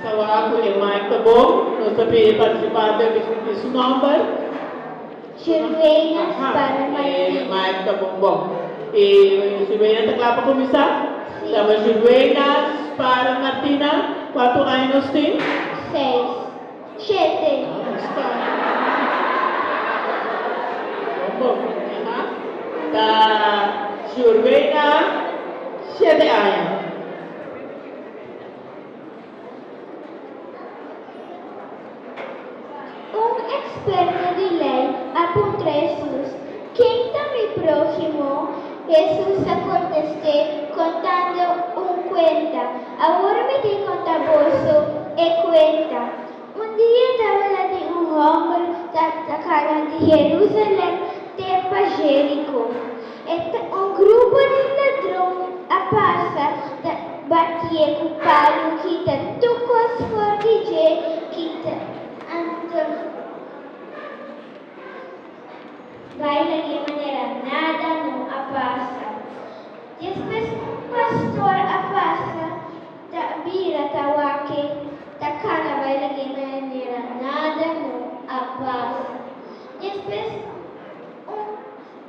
Nos ta wak ku e mic ta bon. Nos ta pidi e partisipante di su nòmber. Shirleyna Spara E Martina. mic ta bon bon. I Shirleyna ta kla pa kuminsá? Si. Dama Shirleyna Spara Martina, kuantu aña nos tin? Seis. Shete. Sta. Bon bon. Aha. Ta Shirleyna shete aña. Un eksperto di lei a puntra Hesus, Ken ta mi próhimo? Hesus a kontest'é kontando un kuenta, Awor mi tin konta boso e kuenta. Un dia tabata tin un hòmber ta ta kana di Herúsalèm te pa Jeriko. E ta un grupo di ladron a pasa ta batié ku palu kita tur kos for di dje kita anto bai lag'é manera nada no a pasa. Despues un pastor a pasa ta bira ta wak-e ta kana bai lag'é manera nada no a pasa. Despues un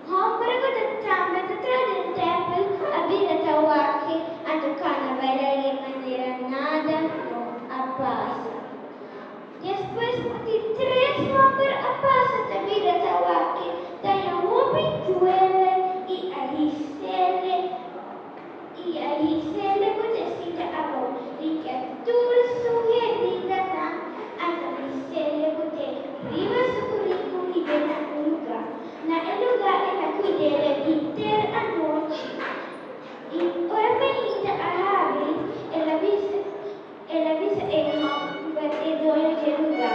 Homber ku ta tambe ta traha den tèmpel a bira ta wak anto kana bai lag'é manera nada no a pasa. Despues un di tres homber a pasa ta bira ta wak taña hopi duele i a hisele i a hisele ku ta sinta abou limpia tur su heridanan anto hisele ku te riba su buriku hib'é na un lugá. Na e lugá el a kuid'é henter anochi. I ora mainta a habri, el a bisa el a bisa e hòmber, e doño dje lugá,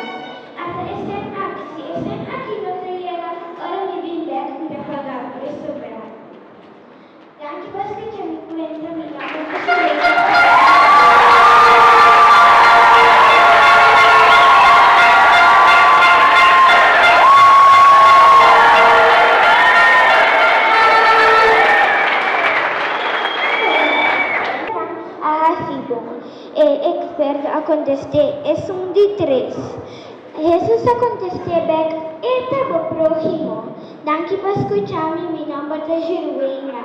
Ata e sèn aki, si e sèn aki no ta yega ora mi bin bèk, mi ta paga bo e sobrá. Danki pa skucha mi kuenta, mi nòmber ta Shirley. A hasi bon. E eksperto a kontest'é, Esun di tres. Hesus a kontest'é bèk, E ta bo próhimo. Danki pa skucha mi, mi nòmber ta Shirweina.